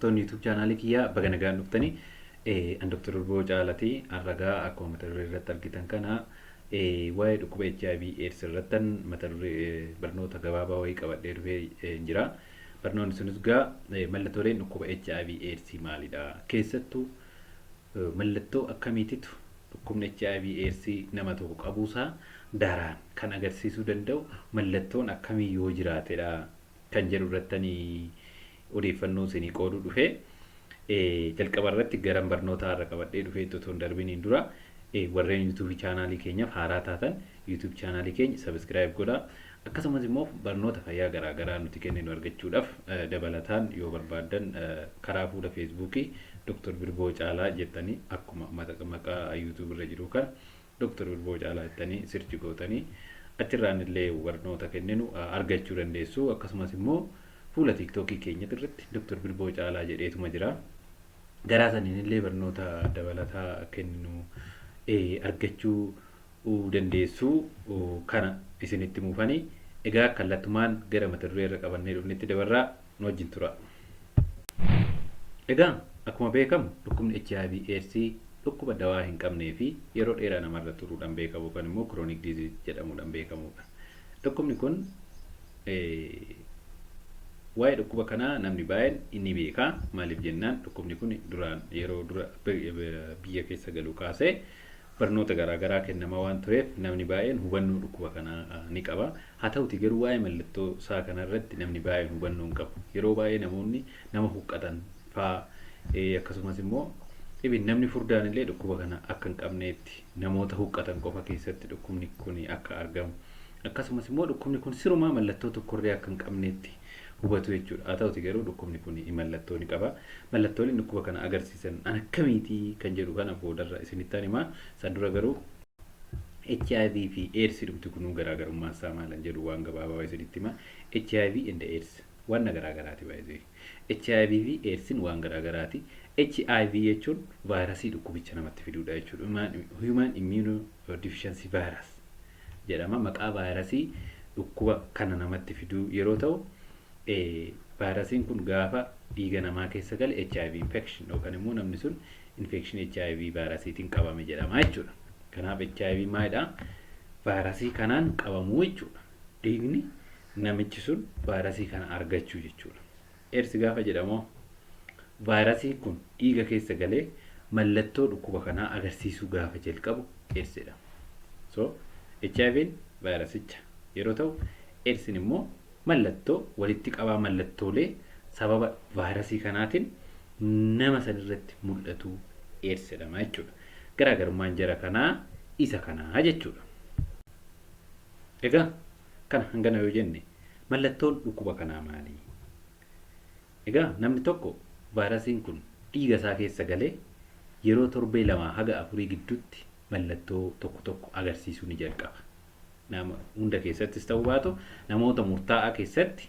Hordoftoonni YouTube chaanaalii kiyyaa, baga nagaan dhuftanii. An Dr. Urboo Caalatii. Har'agaa akkuma mata duree irratti argitan kana waa'ee dhukkuba HIV AIDS irrattan mata duree barnoota gabaabaa wayii qabadhee dhufee jira. Barnoonni sunis gaa mallattooleen dhukkuba HIV AIDS maalidha? Keessattuu mallattoo akkamiititu dhukkubni HIV AIDS nama tokko qabuusaa daraan kan agarsiisuu danda'u, mallattoon akkamii yoo jiraatedha kan jedhu irrattanii odeeffannoo isinii qooduu dhufe. Jalqaba irratti garan barnootaa irra qabadhee dhufee otoo hin darbiniin dura, warreen YouTube chaanaalii keenyaaf haaraa taatan YouTube chaanaalii keenya subscribe godhaa. Akkasumas immoo barnoota fayyaa garaagaraa nuti kenninu argachuudhaaf dabalataan yoo barbaaddan karaa fuula Feesbuukii Dr. Birboo Caalaa jettanii, akkuma maqaa YouTube irra jiru kan Dr. Birboo Caalaa jettanii search gootanii achirraan illee barnoota kenninu argachuu dandeessu. Akkasumas immoo fuula TikTokii keenya irratti Dr. Birboo Caalaa jedheetuma jira. Garaa saniin illee barnoota dabalataa kenninu argachuu dandeessu kana isinitti muufanii. Egaa kallattumaan gara mata duree irra qabannee dhufnetti dabarraa, nu wajjin tura. Egaa akkuma beekamu dhukkubni HIV AIDS dhukkuba dawaa hin qabnee fi yeroo dheeraa namarra turuudhaan beekamu yookaan immoo chronic disease jedhamuudhaan beekamudha. Dhukkubni kun, waa'ee dhukkuba kanaa namni baay'een inni beeka. Maaliif jennaan, dhukkubni kun duraan yeroo dura biyya keessa galu kaasee barnoota garaagaraa kennamaa waan tureef namni baay'een hubannoo dhukkuba kanaa ni qaba. Haa ta'uti garuu waa'ee mallattoo isaa kanarratti namni baay'een hubannoo hin qabu. Yeroo baay'ee namoonni nama huqqatan faa, akkasumas immoo ibin namni furdaan illee dhukkuba kana akka hin qabneetti, namoota huqqatan qofa keessatti dhukkubni kun akka argamu, akkasumas immoo dhukkubni kun sirumaa mallattoo tokkorree akka hin qabneetti hubatu jechuudha. Haa ta'uti garuu dhukkubni kun mallattoo ni qaba. Mallattooleen dhukkuba kana agarsiisan an akkamiiti kan jedhu kana boodarra isinittan himaa. San dura garuu HIV fi AIDS dhumti kunuu garaagarummaan isaa maalan jedhu waan gabaabaa isinitti hima. HIV and AIDS waan garaagaraati baay'ee. HIV fi AIDSin waan garaagaraati. HIV jechuun vaayirasii dhukkubicha namatti fiduudha jechuudha. Human Immunodeficiency Virus jedhama. Maqaa vaayirasii dhukkuba kana namatti fiduu yeroo ta'u, vaayirasiin kun gaafa dhiiga namaa keessa gale HIV infection yookaan immoo namni sun infection HIV vaayirasiitiin qabame jedhama jechuudha. Kanaaf HIV maalidha? Vaayirasii kanaan qabamuu jechuudha. Dhiigni namichi sun vaayirasii kana argachuu jechuudha. AIDS gaafa jedhamu, vaayirasiin kun dhiiga keessa galee mallattoo dhukkuba kanaa agarsiisuu gaafa jalqabu AIDS jedhama. So HIV'n vaayirasicha yeroo ta'u, AIDSin immoo mallattoo walitti qabaa mallattoolee sababa vaayirasii kanaatiin nama sanirratti mul'atu AIDS jedhama jechuudha. Garaagarummaan jara kanaa isa kanaa jechuudha. Egaa kana hangana yoo jenne, mallattoon dhukkuba kanaa maali? Egaa namni tokko vaayirasiin kun dhiiga isaa keessa galee yeroo torbee 2 haga 4 gidduutti mallattoo tokko tokko agarsiisuu ni jalqaba. Nama hunda keessattis ta'uu baatu, namoota murtaa'aa keessatti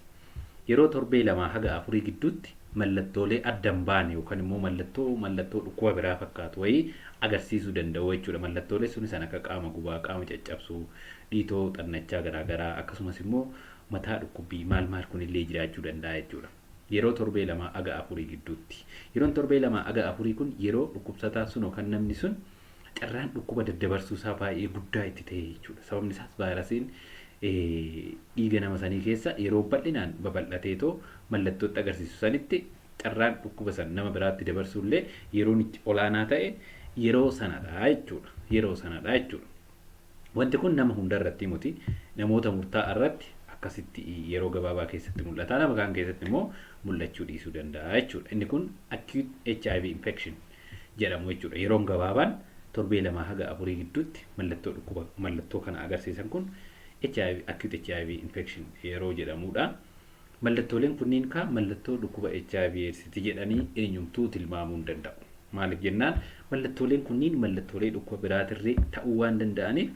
yeroo torbee 2 haga 4 gidduutti mallattoolee adda hin baane yookaan immoo mallattoo dhukkuba biraa fakkaatu wayii agarsiisuu danda'u jechuudha. Mallattoolee sunis kan akka qaama gubaa, qaama caccabsuu, dhiitoo xannachaa garaagaraa, akkasumas immoo mataa dhukkubbii maal maal kunillee jiraachuu danda'a jechuudha. Yeroo torbee 2 haga 4 gidduutti. Yeroon torbee 2 haga 4 kun yeroo dhukkubsataan sun yookaan namni sun carraan dhukkuba daddabarsuu isaa baay'ee guddaa itti ta'e jechuudha. Sababni isaas vaayirasiin dhiiga nama sanii keessa yeroo bal'inaan babal'ateetoo mallattootti agarsiisu sanitti, carraan dhukkuba san nama biraatti dabarsuu illee yeroon itti olaanaa ta'e yeroo sanadha jechuudha. Yeroo sanadha jechuudha. Wanti kun nama hundarratti miti, namoota murtaa'aa irratti akkasitti yeroo gabaabaa keessatti mul'ata. Nama kaan keessatti immoo mul'achuu dhiisuu danda'a jechuudha. Inni kun acute HIV infection jedhamu jechuudha. Yeroon gabaabaan torbee 2 haga 4 gidduutti mallattoo dhukkuba mallattoo kana agarsiisan kun HIV, acute HIV infection yeroo jedhamudha. Mallattooleen kunniin kaa mallattoo dhukkuba HIV AIDS ti jedhanii eenyumtuu tilmaamuu hin danda'u. Maaliif jennaan, mallattooleen kunniin mallattoolee dhukkuba biraatirree ta'uu waan danda'aniif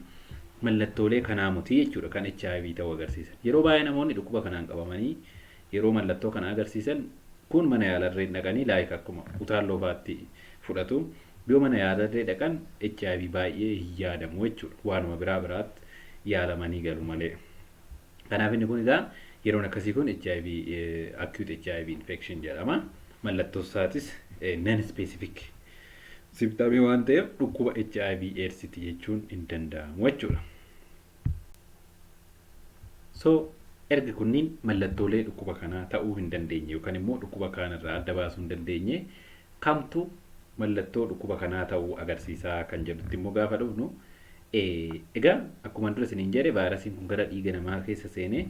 mallattoolee kanaa miti jechuudha kan HIV ta'uu agarsiisan. Yeroo baay'ee namoonni dhukkuba kanaan qabamanii yeroo mallattoo kana agarsiisan kun mana yaalarree dhaqanii like akkuma utaalloo fa'aatti fudhatu. Yoo mana yaalarree dhaqan HIV baay'ee hin yaadamu jechuudha. Waanuma biraa biraatti yaalamanii galu malee. Kanaaf inni kun egaa yeroon akkasii kun HIV, acute HIV infection jedhama. Mallattoo isaatis non specific symptomii waan ta'eef dhukkuba HIV AIDSiti jechuun hin danda'amu jechuudha. So erga kunniin mallattoolee dhukkuba kanaa ta'uu hin dandeenye yookaan immoo dhukkuba kanarraa adda baasuu hin dandeenye, kamtu mallattoo dhukkuba kanaa ta'uu agarsiisaa kan jedhutti immoo gaafa dhufnu, egaa akkuma dura isiniin jedhe, vaayirasiin kun gara dhiiga namaa keessa seenee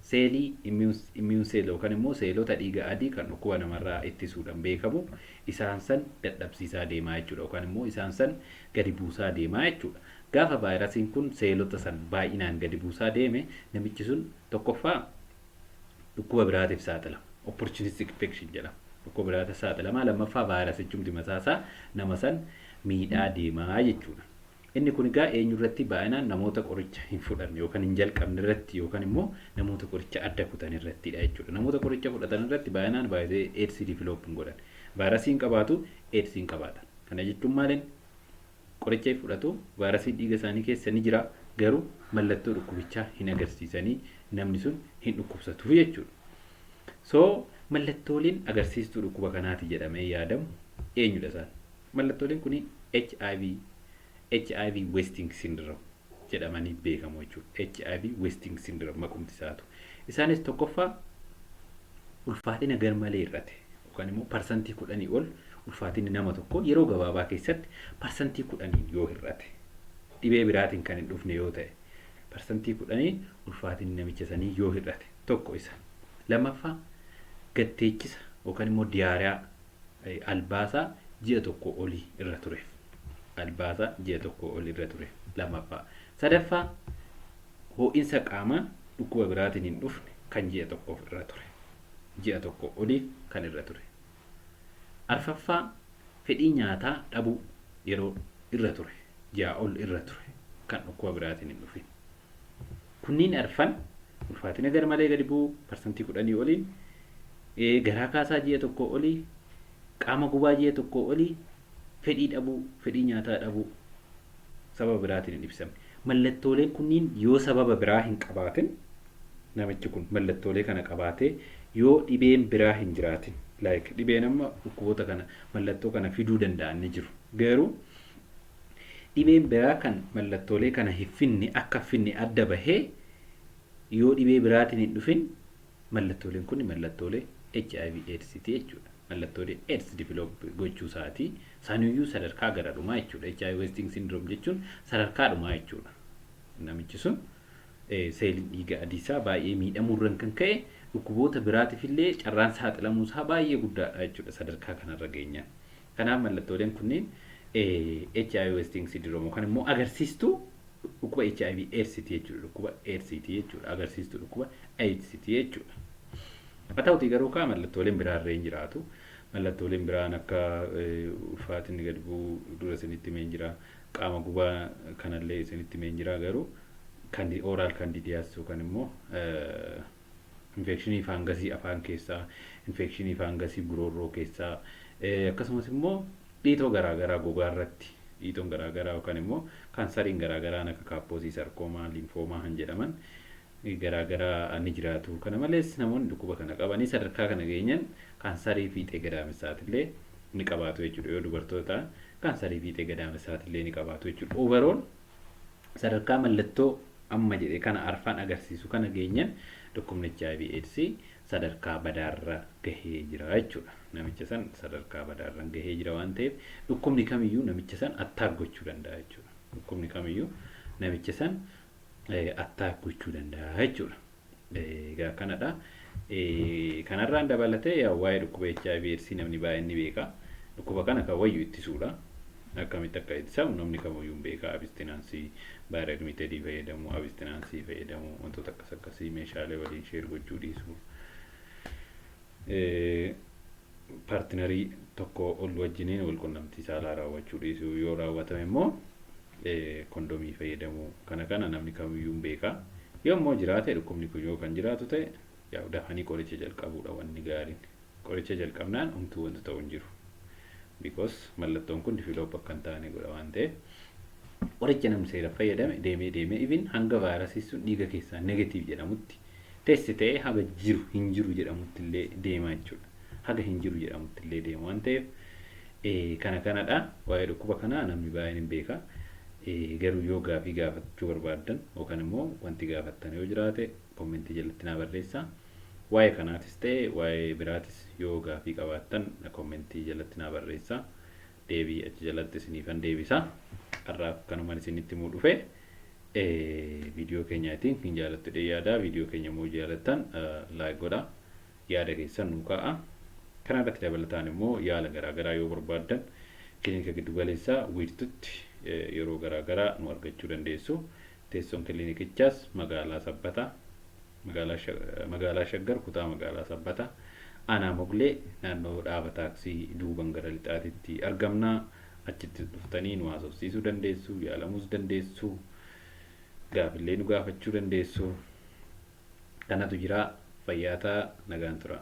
seelii immune cell yookaan immoo seelota dhiiga adii kan dhukkuba namarraa ittisuudhaan beekamu isaan san dadhabsiisaa deemaa jechuudha yookaan immoo isaan san gadi buusaa deemaa jechuudha. Gaafa vaayirasiin kun seelota san baay'inaan gadi buusaa deeme, namichi sun tokkoffaa dhukkuba biraatiif saaxilama. Opportunistic infection jedhama. Dhukkuba biraatiif saaxilama. Lammaffaa vaayirasichumti mataasaa nama san miidhaa deemaa jechuudha. Inni kun egaa eenyurratti baay'inaan? Namoota qoricha hin fudhanne yookaan hin jalqabne irratti yookaan immoo namoota qoricha adda kutan irrattidha jechuudha. Namoota qoricha fudhatan irratti baay'inaan baay'ee AIDS develop hin godhan. Vaayirasii hin qabaatu, AIDS hin qabaatan. Kana jechuun maaliin? Qoricha hin fudhatu, vaayirasiin dhiiga isaanii keessa ni jira, garuu mallattoo dhukkubichaa hin agarsiisanii, namni sun hin dhukkubsatu jechuudha. So mallattooleen agarsiistuu dhukkuba kanaati jedhamee yaadamu eenyudha isaan? Mallattooleen kuni HIV wasting syndrome jedhamanii beekamu jechuudha. HIV wasting syndrome maqumti isaatu. Isaanis tokkoffaa ulfaatina garmalee hir'ate yookaan immoo 10% ol ulfaatinni nama tokko yeroo gabaabaa keessatti 10%n yoo hir'ate, dhibee biraatiin kan hin dhufne yoo ta'e, 10%n ulfaatinni namicha sanii yoo hir'ate tokko isa. Lammaffaa gatteechisa yookaan immoo diarrhea albaasaa ji'a 1 olii irra tureef. Albaasaa ji'a 1 olii irra tureef lammaffaa. Sadaffaa ho'iinsa qaamaa dhukkuba biraatiin hin dhufne kan ji'a 1f irra ture. Ji'a 1 oliif kan irra ture. Arfaffaa fedhii nyaataa dhabuu yeroo irra ture. Ji'a ol irra ture kan dhukkuba biraatiin hin dhufin. Kunniin arfan, ulfaatina garmalee gadi bu'uu 10% oliin, garaa kaasaa ji'a 1 olii, qaama gubaa ji'a 1 olii, fedhii dhabuu, fedhii nyaataa dhabuu sababa biraatiin hin ibsamne. Mallattooleen kunniin yoo sababa biraa hin qabaatin, namichi kun mallattoolee kana qabaatee yoo dhibeen biraa hin jiraatin, like dhibeen amma dhukkuboota kana mallattoo kana fiduu danda'an ni jiru. Garuu dhibeen biraa kan mallattoolee kana hin finne akka finne adda bahee yoo dhibee biraatiin hin dhufin, mallattooleen kun mallattoolee HIV AIDS jechuudha. Mallattoolee AIDS develop gochuu isaati. Saniyyuu sadarkaa gara dhumaa jechuudha. HIV wasting syndrome jechuun sadarkaa dhumaa jechuudha. Namichi sun seeliin dhiiga adiisaa baay'ee miidhamuurraan kan ka'e dhukkuboota biraatiif illee carraan saaxilamuu isaa baay'ee guddaadha jechuudha sadarkaa kanarra geenyaan. Kanaaf mallattooleen kunneen HIV wasting syndrome yookaan immoo agarsiistuu dhukkuba HIV AIDS jechuudha. Dhukkuba AIDS jechuudha. Agarsiistuu dhukkuba AIDS jechuudha. Haa ta'utii garuu kaa mallattooleen biraarree hin jiraatu. Mallattooleen biraan akka ulfaatinni gadi bu'uu dura isinitti himeen jira. Qaama gubaa kanallee isinitti himeen jira, garuu kan oral candidiasis yookaan immoo infekshinii faangasii afaan keessaa, infekshinii faangasii gurorroo keessaa, akkasumas immoo dhiitoo garaagaraa gogaa irratti, dhiitoon garaagaraa yookaan immoo kaansariin garaagaraan akka Kaposi sarcoma, lymphoma kan jedhaman garaagaraa ni jiraatu. Kana malees namoonni dhukkuba kana qabanii sadarkaa kana geenyan kaansarii fiixee gadaamessaatillee ni qabaatu jechuudha. Yoo dubartoota ta'an kaansarii fiixee gadaamessaatillee ni qabaatu jechuudha. Overall sadarkaa mallattoo amma jedhe kana arfan agarsiisu kana geenyan dhukkubni HIV AIDS sadarkaa badaarra gahee jira jechuudha. Namicha san sadarkaa badaarra gahee jira waan ta'eef dhukkubni kamiyyuu namicha san attack gochuu danda'a jechuudha. Dhukkubni kamiyyuu namicha san attack gochuu danda'a jechuudha. Egaa kanadha. Kanarraan dabalatee waa'ee dhukkuba HIV AIDS namni baay'een ni beeka. Dhukkuba kana kan wayyu ittisuudha. Akkamitti akka ittisamu namni kamiyyuu hin beeka. Abstinence, barrier methodii fayyadamuu, abstinence fayyadamuu, wantoota akkas akkasii, meeshaalee waliin share gochuu dhiisuu. Partnerii tokko ol wajjiniin wal qunnamtii saalaa raawwachuu dhiisuu, yoo raawwatame immoo kondomii fayyadamuu, kana kana namni kamiyyuu hin beeka. Yoo immoo jiraate, dhukkubni kun yoo kan jiraatu ta'e, yaa dafanii qoricha jalqabuudha wanni gaariin. Qoricha jalqabnaan homtuu wanti ta'u hin jiru. Because mallattoon kun develop akka hin taane godha waan ta'eef, qoricha namni seera fayyadame deemee deemee even hanga vaayirasii sun dhiiga keessaa negative jedhamutti, test ta'ee haga jiru hin jiru jedhamutti illee deema jechuudha. haga hin jiru jedhamutti illee deema waan ta'eef kana kanadha. Waa'ee dhukkuba kanaa namni baay'een hin beeka. Garuu yoo gaafii gaafachuu barbaaddan yookaan immoo wanti gaafattan yoo jiraate commentii jalatti naa barreessaa. Waa'ee kanaatis ta'e waa'ee biraatis yoo gaafii qabaattan commentii jalatti naa barreessaa. Deebii achi jalatti isiniifan deebisa. Har'aaf kanumaan isinitti himuu dhufe. Viidiyoo keenyaatiin hin jaalattu jedhee yaada. Viidiyoo keenya immoo jaalattan like godhaa. Yaada keessan nuu kaa'a. Kana irratti dabalataan immoo yaala garaagaraa yoo barbaaddan kilinika giddu galeessaa Wiirtutti yeroo garaagaraa nu argachuu dandeessu. Teessoon kilinikichaas magaalaa Sabbataa, magaalaa Shaggar, kutaa magaalaa Sabbataa, aanaa Moglee, naannoo dhaaba taaksii duuban gara lixaatitti argamna. Achitti dhuftanii nu haasofsiisuu dandeessu, yaalamuus dandeessu, gaafillee nu gaafachuu dandeessu. Kanatu jira. Fayyaa ta'aa, nagaan tura.